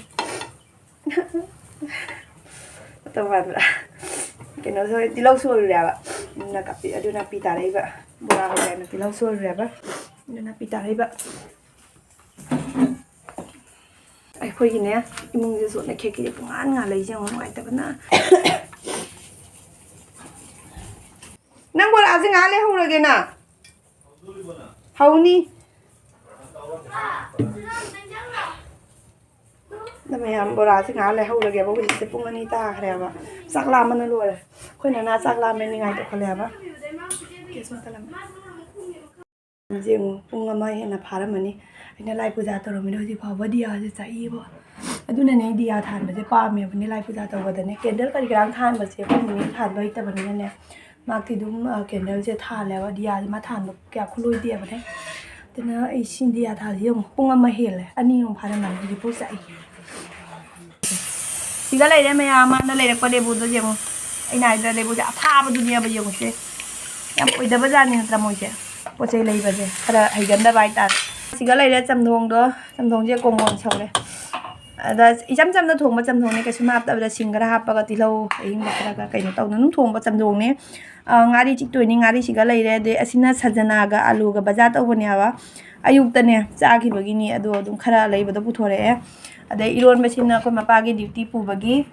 ꯃꯇꯧ ꯃꯥꯟꯕ꯭ꯔꯥ? ꯀꯩꯅꯣ ꯁꯣꯏ-, ꯇꯤꯜꯍꯧ ꯁꯣꯏꯔꯨꯔꯦꯕ꯫ ꯑꯗꯨꯅ ꯀꯞꯄꯤ-, ꯑꯗꯨꯅ ꯄꯤ ꯇꯥꯔꯛꯏꯕ꯫ ꯕꯣꯔꯥ ꯍꯧꯔꯦꯅ ꯇꯤꯜꯍꯧ ꯁꯣꯏꯔꯨꯔꯦꯕ꯫ ꯑꯗꯨꯅ ꯄꯤ ꯇꯥꯔꯛꯏꯕ꯫ ꯑꯩꯈꯣꯏꯒꯤꯅꯦ, ꯏꯃꯨꯡꯁꯦ ꯁꯣꯠꯅ ꯈꯦꯛꯀꯤꯁꯦ ꯄꯨꯡꯉꯥꯟ ꯉꯥꯜꯂꯛꯏꯁꯦ ꯌꯦꯡꯉꯣ, ꯅꯨꯡꯉꯥꯏꯇꯕꯅ꯫ ꯅꯪ ꯕꯣꯔꯥꯁꯦ ꯉꯥꯏꯍꯥꯛ ꯂꯩꯍꯧꯔꯒꯦꯅ? ꯍꯧꯅꯤ꯫ ꯑꯗ ꯃꯌꯥꯝ, ꯕꯣꯔꯥꯁꯦ ꯉꯥꯏꯍꯥꯛ ꯂꯩꯍꯧꯔꯒꯦꯕ, ꯍꯧꯖꯤꯛꯁꯦ ꯄꯨꯡ ꯑꯅꯤ ꯇꯥꯈ꯭ꯔꯦꯕ꯫ ꯆꯥꯛ ꯂꯥꯝꯕꯅ ꯂꯣꯏꯔꯦ꯫ ꯑꯩꯈꯣꯏ ꯅꯅꯥ ꯆꯥꯛ ꯂꯥꯝꯃꯦ ꯅꯤꯡꯉꯥꯏ ꯇꯧꯈꯠꯂꯦꯕ꯫ ꯌꯦꯡꯉꯨ, ꯄꯨꯡ ꯑꯃ ꯍꯦꯟꯅ ꯐꯥꯔꯝꯃꯅꯤ꯫ ꯑꯩꯅ ꯂꯥꯏ ꯄꯨꯖꯥ ꯇꯧꯔꯝꯃꯤꯅ ꯍꯧꯖꯤꯛ ꯐꯥꯎꯕ ꯗꯤꯌꯥꯁꯦ ꯆꯥꯛꯏꯕꯣ꯫ ꯑꯗꯨꯅꯅꯦ ꯑꯩ ꯗꯤꯌꯥ ꯊꯥꯟꯕꯁꯦ ꯄꯥꯝꯃꯦꯕꯅꯦ, ꯂꯥꯏ ꯄꯨꯖꯥ ꯇꯧꯕꯗꯅꯦ꯫ ꯀꯦꯟꯗꯜ ꯀꯔꯤ ꯀꯔꯥꯡ ꯊꯥꯟꯕꯁꯦ ꯑꯩꯈꯣꯏ ꯃꯃꯤꯡ ꯊꯥꯟꯕ ꯍꯩꯇꯕꯅꯤꯅꯅꯦ, ꯃꯥꯛꯇꯤ ꯑꯗꯨꯝ, ꯑ, ꯀꯦꯟꯗꯜꯁꯦ ꯊꯥꯜꯂꯦꯕ꯫ ꯗꯤꯌꯥꯁꯦ ꯃꯥ ꯊꯥꯟꯕ ꯀꯌꯥ ꯈꯨꯂꯣꯏꯗꯦꯕꯅꯦ꯫ ꯑꯗꯨꯅ ꯑꯩ ꯁꯤ ꯗꯤꯌꯥ ꯊꯥꯜꯂꯤꯁꯦ ꯌꯦꯡꯉꯨ, ꯄꯨꯡ ꯑꯃ ꯍꯦꯜꯂꯦ, ꯑꯅꯤ ꯑꯃꯨꯛ ꯐꯥꯔꯝꯃꯅꯤ ꯍꯧꯖꯤꯛꯐꯥꯎ ꯆꯥꯛꯏ꯫ ꯁꯤꯒ ꯂꯩꯔꯦ ꯃꯌꯥꯝ, ꯃꯥꯅ ꯂꯩꯔꯛꯄ ꯂꯦꯕꯨꯗꯣ ꯌꯦꯡꯉꯨ꯫ ꯑꯩꯅ ꯍꯥꯏꯗ꯭ꯔꯥ, ꯂꯦꯕꯨꯁꯦ ꯑꯊꯥꯕꯗꯨꯅꯦꯕ, ꯌꯦꯡꯉꯨꯁꯦ꯫ ꯌꯥꯝ ꯑꯣꯏꯗꯕ ꯖꯥꯠꯅꯤ ꯅꯠꯇ꯭ꯔꯥ ꯃꯣꯏꯁꯦ? ꯄꯣꯠ ꯆꯩ ꯂꯩꯕꯁꯦ ꯈꯔ ꯍꯩꯒꯟꯗꯕ ꯍꯥꯏꯇꯥꯔꯦ꯫ ꯁꯤꯒ ꯂꯩꯔꯦ ꯆꯝꯊꯣꯡꯗꯣ꯫ ꯆꯝꯊꯣꯡꯁꯦ ꯀꯣꯡꯒꯣꯟ ꯁꯧꯔꯦ꯫ ꯑꯗ ꯏꯆꯝ ꯆꯝꯅ ꯊꯣꯡꯕ ꯆꯝꯊꯣꯡꯅꯦ, ꯀꯩꯁꯨꯝ ꯍꯥꯞꯇꯕꯗ ꯁꯤꯡ ꯈꯔ ꯍꯥꯞꯄꯒ ꯇꯤꯜꯍꯧ ꯑꯍꯤꯡꯕ ꯈꯔꯒ ꯀꯩꯅꯣ ꯇꯧꯗꯅ ꯑꯗꯨꯝ ꯊꯣꯡꯕ ꯆꯝꯊꯣꯡꯅꯦ꯫ ꯑ, ꯉꯥꯔꯤ ꯆꯤꯛꯇꯣꯏꯅꯤ, ꯉꯥꯔꯤꯁꯤꯒ ꯂꯩꯔꯦ꯫ ꯑꯗꯩ ꯑꯁꯤꯅ ꯁꯖꯅꯥꯒ ꯑꯂꯨꯒ ꯕꯖꯥꯔ ꯇꯧꯕꯅꯦ ꯍꯥꯏꯕ꯫ ꯑꯌꯨꯛꯇꯅꯦ ꯆꯥꯈꯤꯕꯒꯤꯅꯤ, ꯑꯗꯣ ꯑꯗꯨꯝ ꯈꯔ ꯂꯩꯕꯗꯣ ꯄꯨꯊꯣꯔꯛꯑꯦ꯫ ꯑꯗꯩ ꯏꯔꯣꯟꯕꯁꯤꯅ ꯑꯩꯈꯣꯏ ꯃꯄꯥꯒꯤ ꯗ꯭ꯌꯨꯇꯤ ꯄꯨꯕꯒꯤ꯫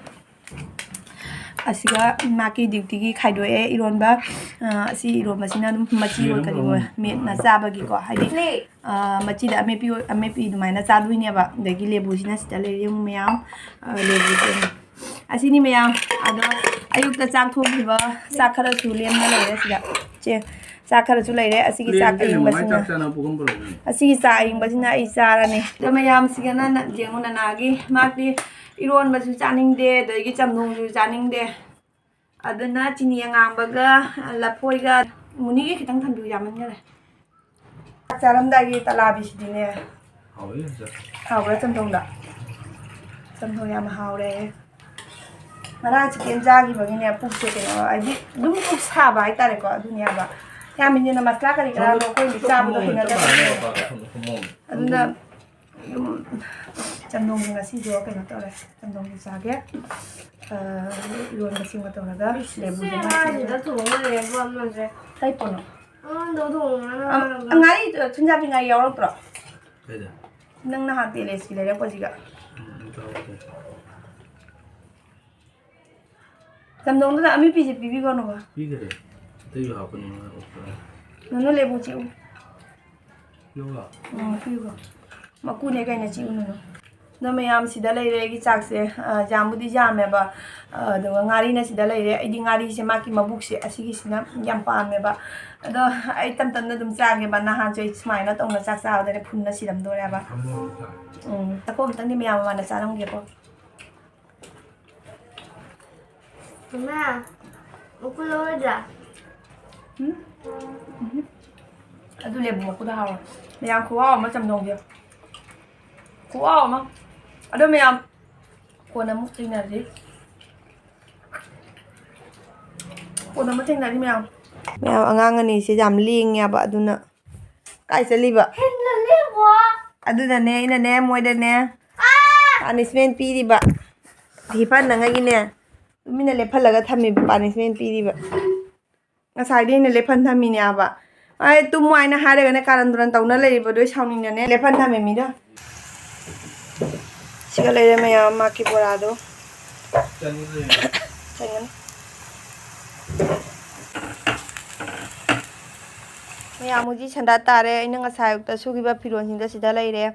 ꯑꯁꯤꯒ ꯃꯥꯒꯤ ꯗ꯭ꯌꯨꯇꯤꯒꯤ ꯈꯥꯏꯗꯣꯛꯑꯦ ꯏꯔꯣꯟꯕ꯫ ꯑ, ꯑꯁꯤ ꯏꯔꯣꯟꯕꯁꯤꯅ ꯑꯗꯨꯝ ꯃꯆꯤ ꯑꯣꯏ ꯀꯔꯤ ꯑꯣꯏ ꯃꯦꯠꯅ ꯆꯥꯕꯒꯤꯀꯣ, ꯍꯥꯏꯗꯤ, ꯑ, ꯃꯆꯤꯗ ꯑꯃꯦꯠꯄꯤ ꯑꯣꯏ-, ꯑꯃꯦꯠꯄꯤ ꯑꯗꯨꯃꯥꯏꯅ ꯆꯥꯗꯣꯏꯅꯦꯕ꯫ ꯑꯗꯒꯤ ꯂꯦꯕꯨꯁꯤꯅ ꯁꯤꯗ ꯂꯩꯔꯦ ꯃꯌꯥꯝ, ꯑ, ꯂꯦꯕꯨꯁꯦ꯫ ꯑꯁꯤꯅꯤ ꯃꯌꯥꯝ꯫ ꯑꯗꯣ ꯑꯌꯨꯛꯇ ꯆꯥꯛ ꯊꯣꯡꯈꯤꯕ ꯆꯥꯛ ꯈꯔꯁꯨ ꯂꯦꯝꯅ ꯂꯩꯔꯦ ꯁꯤꯗ꯫ ꯆꯦ-, ꯆꯥꯛ ꯈꯔꯁꯨ ꯂꯩꯔꯦ꯫ ꯑꯁꯤꯒꯤ ꯆꯥꯛ ꯑꯌꯤꯡꯕꯁꯤꯅ, ꯑꯁꯤꯒꯤ ꯆꯥꯛ ꯑꯌꯤꯡꯕꯁꯤꯅ ꯑꯩ ꯆꯥꯔꯅꯤ꯫ ꯑꯗꯣ ꯃꯌꯥꯝꯁꯤꯒꯅ ꯅ-, ꯌꯦꯡꯉꯨ, ꯅꯅꯥꯒꯤ ꯃꯥꯗꯤ ꯏꯔꯣꯟꯕꯁꯨ ꯆꯥꯅꯤꯡꯗꯦ, ꯑꯗꯒꯤ ꯆꯝꯊꯣꯡꯁꯨ ꯆꯥꯅꯤꯡꯗꯦ꯫ ꯑꯗꯨꯅ ꯆꯤꯅꯤ ꯑꯉꯥꯡꯕꯒ ꯂꯐꯣꯏꯒ ꯃꯨꯅꯤꯒꯤ ꯈꯤꯇꯪ ꯊꯝꯕꯤꯌꯨ, ꯌꯥꯝꯃꯟꯈꯔꯦ꯫ ꯆꯥꯛ ꯆꯥꯔꯝꯗꯥꯏꯒꯤ ꯇꯂꯥꯕꯤꯁꯤꯗꯤꯅꯦ꯫ ꯍꯥꯎꯋꯦ, ꯐꯖꯅ꯫ ꯍꯥꯎꯕ꯭ꯔꯥ ꯆꯝꯊꯣꯡꯗꯣ? ꯆꯝꯊꯣꯡ ꯌꯥꯝ ꯍꯥꯎꯔꯦ꯫ ꯉꯔꯥꯡ ꯆꯤꯀꯦꯟ ꯆꯥꯈꯤꯕꯒꯤꯅꯦ, ꯄꯨꯛꯁꯦ ꯀꯩꯅꯣ, ꯍꯥꯏꯗꯤ ꯑꯗꯨꯝ ꯄꯨꯛ ꯁꯥꯕ ꯍꯥꯏꯇꯥꯔꯦꯀꯣ, ꯑꯗꯨꯅꯦꯕ꯫ ꯌꯥꯝ ꯏꯟꯖꯤꯟꯅ ꯃꯁꯂꯥ ꯀꯔꯤ ꯀꯔꯥꯗꯣ ꯑꯩꯈꯣꯏꯗꯤ ꯆꯥꯕꯗꯣ ꯍꯩꯅꯗꯕꯅꯦ꯫ ꯑꯗꯨꯅ ꯑꯗꯨꯝ ꯆꯝꯊꯣꯡꯁꯦ ꯉꯁꯤꯗꯣ ꯀꯩꯅꯣ ꯇꯧꯔꯦ, ꯆꯝꯊꯣꯡꯁꯦ ꯆꯥꯒꯦ꯫ ꯑ, ꯏꯔꯣꯟꯕꯁꯤꯃ ꯇꯧꯔꯒ ꯂꯦꯕꯨꯁꯦ ꯉꯥꯏꯁꯤꯗ ꯊꯣꯡꯉ ꯂꯩꯔꯦ, ꯑꯃꯁꯦ꯫ ꯀꯩ ꯄꯣꯠꯅꯣ? ꯑꯉꯥꯡꯗꯣ ꯊꯣꯡꯉꯒ ꯑ, ꯉꯥꯔꯤ, ꯊꯨꯝꯖꯥꯛꯄꯤ ꯉꯥꯔꯤ ꯌꯥꯎꯔꯛꯇ꯭ꯔꯣ? ꯀꯩꯗ? ꯅꯪ ꯅꯍꯥꯟ ꯇꯦꯂꯦꯁꯀꯤ ꯂꯩꯔꯛꯄꯁꯤꯒ꯫ ꯎꯝ, ꯆꯥꯎꯔꯛꯇꯦ꯫ ꯆꯝꯊꯣꯡꯗꯨꯗ ꯑꯃꯦꯠꯄꯤꯁꯦ ꯄꯤꯕꯤꯒꯅꯨꯕ꯫ ꯄꯤꯈꯔꯦ꯫ ꯑꯇꯩꯁꯨ ꯍꯥꯞꯄꯅꯤ, ꯉꯥ ꯑꯣꯠꯄꯗ꯫ ꯅꯨꯅꯨ ꯂꯦꯕꯨ ꯆꯤꯛꯎ꯫ ꯄꯤꯌꯨꯔꯣ? ꯎꯝ, ꯄꯤꯌꯨꯀꯣ꯫ ꯃꯀꯨꯅꯦ ꯀꯩꯅ ꯆꯤꯛꯎ ꯅꯨꯅꯨ꯫ ꯑꯗꯣ ꯃꯌꯥꯝ ꯁꯤꯗ ꯂꯩꯔꯦ ꯑꯩꯒꯤ ꯆꯥꯛꯁꯦ꯫ ꯑ, ꯌꯥꯝꯕꯨꯗꯤ ꯌꯥꯝꯃꯦꯕ꯫ ꯑ, ꯑꯗꯨꯒ ꯉꯥꯔꯤꯅ ꯁꯤꯗ ꯂꯩꯔꯦ꯫ ꯑꯩꯗꯤ ꯉꯥꯔꯤꯁꯦ ꯃꯥꯒꯤ ꯃꯕꯨꯛꯁꯦ ꯑꯁꯤꯒꯤꯁꯤꯅ ꯌꯥꯝ ꯄꯥꯝꯃꯦꯕ꯫ ꯑꯗꯣ ꯑꯩ ꯇꯞ ꯇꯞꯅ ꯑꯗꯨꯝ ꯆꯥꯒꯦꯕ꯫ ꯅꯍꯥꯟꯁꯨ ꯑꯩ ꯁꯨꯃꯥꯏꯅ ꯇꯧꯅ ꯆꯥꯛ ꯆꯥꯕꯗꯅꯦ ꯐꯨꯟꯅ ꯁꯤꯔꯝꯗꯣꯔꯦꯕ꯫ ꯎꯝ, ꯆꯥꯛꯈꯣꯝ ꯑꯝꯇꯪꯗꯤ ꯃꯌꯥꯝ ꯃꯃꯥꯡꯗ ꯆꯥꯔꯝꯒꯦꯀꯣ꯫ ꯏꯃꯥ, ꯃꯀꯨ ꯂꯧꯔꯣꯏꯗ꯭ꯔꯥ? ꯎꯝ? ꯎꯝ꯫ ꯑꯗꯨ ꯂꯦꯕꯨ ꯃꯀꯨꯗ ꯍꯥꯎꯔꯦ꯫ ꯃꯌꯥꯝ ꯈꯨꯍꯥꯎ ꯑꯃ ꯆꯝꯊꯣꯡꯁꯦ꯫ ꯈꯨꯍꯥꯎ ꯑꯃ꯫ ꯑꯗꯣ ꯃꯌꯥꯝ ꯀꯣꯟꯅ ꯑꯃꯨꯛ ꯊꯦꯡꯅꯔꯁꯤ꯫ ꯀꯣꯟꯅ ꯑꯃꯨꯛ ꯊꯦꯡꯅꯔꯁꯤ ꯃꯌꯥꯝ꯫ ꯃꯌꯥꯝ ꯑꯉꯥꯡ ꯑꯅꯤꯁꯦ ꯌꯥꯝ ꯂꯦꯡꯉꯦꯕ, ꯑꯗꯨꯅ ꯀꯥꯏ ꯆꯠꯂꯤꯕ? ꯍꯦꯟꯖꯜꯂꯤꯕꯣ꯫ ꯑꯗꯨꯅꯅꯦ ꯑꯩꯅꯅꯦ ꯃꯣꯏꯗꯅꯦ ꯑꯥ! Punishment ꯄꯤꯔꯤꯕ꯫ ꯍꯤꯞꯍꯟꯅꯉꯥꯏꯒꯤꯅꯦ ꯇꯨꯃꯤꯟꯅ ꯂꯦꯞꯍꯜꯂꯒ ꯊꯝꯃꯤꯕ, punishment ꯄꯤꯔꯤꯕ꯫ ꯉꯁꯥꯏꯗꯤ ꯑꯩꯅ ꯂꯦꯞꯍꯟ ꯊꯝꯃꯤꯅꯦ ꯍꯥꯏꯕ꯫ ꯑꯩ ꯇꯨꯝꯃꯣ ꯍꯥꯏꯅ ꯍꯥꯏꯔꯒꯅꯦ ꯀꯥꯔꯟ ꯇꯨꯔꯟ ꯇꯧꯅ ꯂꯩꯔꯤꯕꯗꯣ ꯑꯩ ꯁꯥꯎꯅꯤꯡꯅꯅꯦ ꯂꯦꯞꯍꯟ ꯊꯝꯃꯤꯃꯤꯗꯣ꯫ ꯁꯤꯒ ꯂꯩꯔꯦ ꯃꯌꯥꯝ ꯃꯥꯀꯤ ꯕꯣꯔꯥꯗꯣ꯫ ꯆꯟꯒꯅꯤ꯫ ꯃꯌꯥꯝ ꯍꯧꯖꯤꯛ ꯁꯟꯗꯥ ꯇꯥꯔꯦ꯫ ꯑꯩꯅ ꯉꯁꯥꯏ ꯑꯌꯨꯛꯇ ꯁꯨꯈꯤꯕ ꯐꯤꯔꯣꯜꯁꯤꯡꯗꯣ ꯁꯤꯗ ꯂꯩꯔꯦ꯫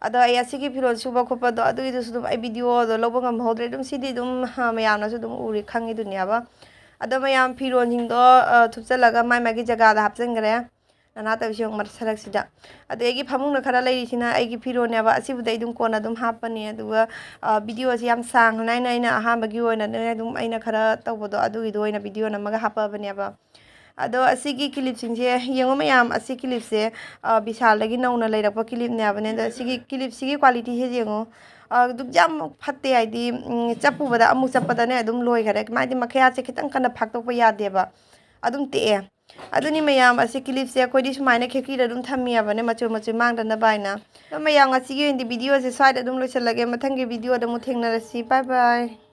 ꯑꯗꯣ ꯑꯩ ꯑꯁꯤꯒꯤ ꯐꯤꯔꯣꯜ ꯁꯨꯕ ꯈꯣꯠꯄꯗꯣ ꯑꯗꯨꯒꯤꯗꯨꯁꯨ ꯑꯗꯨꯝ ꯑꯩ videoꯗꯣ ꯂꯧꯕ ꯉꯝꯍꯧꯗ꯭ꯔꯦ꯫ ꯑꯗꯨꯝ ꯁꯤꯗꯤ ꯑꯗꯨꯝ, ꯍꯥ, ꯃꯌꯥꯝꯅꯁꯨ ꯑꯗꯨꯝ ꯎꯔꯤ ꯈꯪꯉꯤꯗꯨꯅꯦꯕ꯫ ꯑꯗꯣ ꯃꯌꯥꯝ ꯐꯤꯔꯣꯟꯁꯤꯡꯗꯣ ꯊꯨꯞꯆꯜꯂꯒ ꯃꯥꯏ ꯃꯥꯒꯤ ꯖꯒꯥꯗ ꯍꯥꯞꯆꯤꯟꯈ꯭ꯔꯦ꯫ ꯅꯅꯥ ꯇꯧꯕꯤꯁꯤ ꯌꯦꯡꯉꯨ ꯃꯔꯛ ꯁꯔꯛꯁꯤꯗ꯫ ꯑꯗꯣ ꯑꯩꯒꯤ ꯐꯃꯨꯡꯗ ꯈꯔ ꯂꯩꯔꯤꯁꯤꯅ ꯑꯩꯒꯤ ꯐꯤꯔꯣꯟꯅꯦꯕ꯫ ꯑꯁꯤꯕꯨꯗꯤ ꯑꯩ ꯑꯗꯨꯝ ꯀꯣꯟꯅ ꯑꯗꯨꯝ ꯍꯥꯞꯄꯅꯤ꯫ ꯑꯗꯨꯒ ꯚꯤꯗꯤꯑꯣꯁꯤ ꯌꯥꯝ ꯁꯥꯡꯅ ꯑꯩꯅ ꯑꯩꯅ ꯑꯍꯥꯟꯕꯒꯤ ꯑꯣꯏꯅ ꯑꯗꯨꯝ ꯑꯩꯅ ꯈꯔ ꯇꯧꯕꯗꯣ ꯑꯗꯨꯒꯤꯗꯣ ꯑꯣꯏꯅ ꯚꯤꯗꯤꯑꯣ ꯅꯝꯃꯒ ꯍꯥꯞꯄꯕꯅꯦꯕ꯫ ꯑꯗꯣ ꯑꯁꯤꯒꯤ ꯀꯤꯂꯤꯞꯁꯤꯡꯁꯦ ꯌꯦꯡꯉꯣ ꯃꯌꯥꯝ, ꯑꯁꯤ ꯀꯤꯂꯤꯞꯁꯦ ꯕꯤꯁꯥꯜꯗꯒꯤ ꯅꯧꯅ ꯂꯩꯔꯛꯄ ꯀꯤꯂꯤꯞꯅꯦꯕꯅꯦ꯫ ꯑꯗꯣ ꯁꯤꯒꯤ ꯀꯤꯂꯤꯞꯁꯤꯒꯤ ꯀ꯭ꯋꯥꯂꯤꯇꯤꯁꯦ ꯌꯦꯡꯉꯣ꯫ ꯑꯗꯨꯛ ꯌꯥꯝ ꯐꯠꯇꯦ ꯍꯥꯏꯗꯤ, ꯆꯞꯄꯨꯕꯗ ꯑꯃꯨꯛ ꯆꯞꯄꯗꯅꯦ ꯑꯗꯨꯝ ꯂꯣꯏꯈꯔꯦ꯫ ꯃꯥꯗꯤ ꯃꯈꯌꯥꯠꯁꯦ ꯈꯤꯇꯪ ꯀꯟꯅ ꯐꯥꯛꯇꯣꯛꯄ ꯌꯥꯗꯦꯕ, ꯑꯗꯨꯝ ꯇꯦꯛꯑꯦ꯫ ꯑꯗꯨꯅꯤ ꯃꯌꯥꯝ, ꯑꯁꯤ ꯀꯤꯂꯤꯞꯁꯦ ꯑꯩꯈꯣꯏꯗꯤ ꯁꯨꯃꯥꯏꯅ ꯈꯦꯀꯤꯗ ꯑꯗꯨꯝ ꯊꯝꯃꯤꯕꯅꯦ, ꯃꯆꯨ ꯃꯆꯨ ꯃꯥꯡꯗꯅꯕ ꯍꯥꯏꯅ꯫ ꯑꯗꯣ ꯃꯌꯥꯝ, ꯉꯁꯤꯒꯤ ꯑꯣꯏꯅꯗꯤ ꯚꯤꯗꯤꯑꯣꯁꯦ ꯁ꯭ꯋꯥꯏꯗ ꯑꯗꯨꯝ ꯂꯣꯏꯁꯤꯜꯂꯒꯦ꯫ ꯃꯊꯪꯒꯤ ꯚꯤꯗꯤꯑꯣꯗ ꯑꯃꯨꯛ ꯊꯦꯡꯅꯔꯁꯤ꯫ ꯕꯥꯏ ꯕꯥꯏ꯫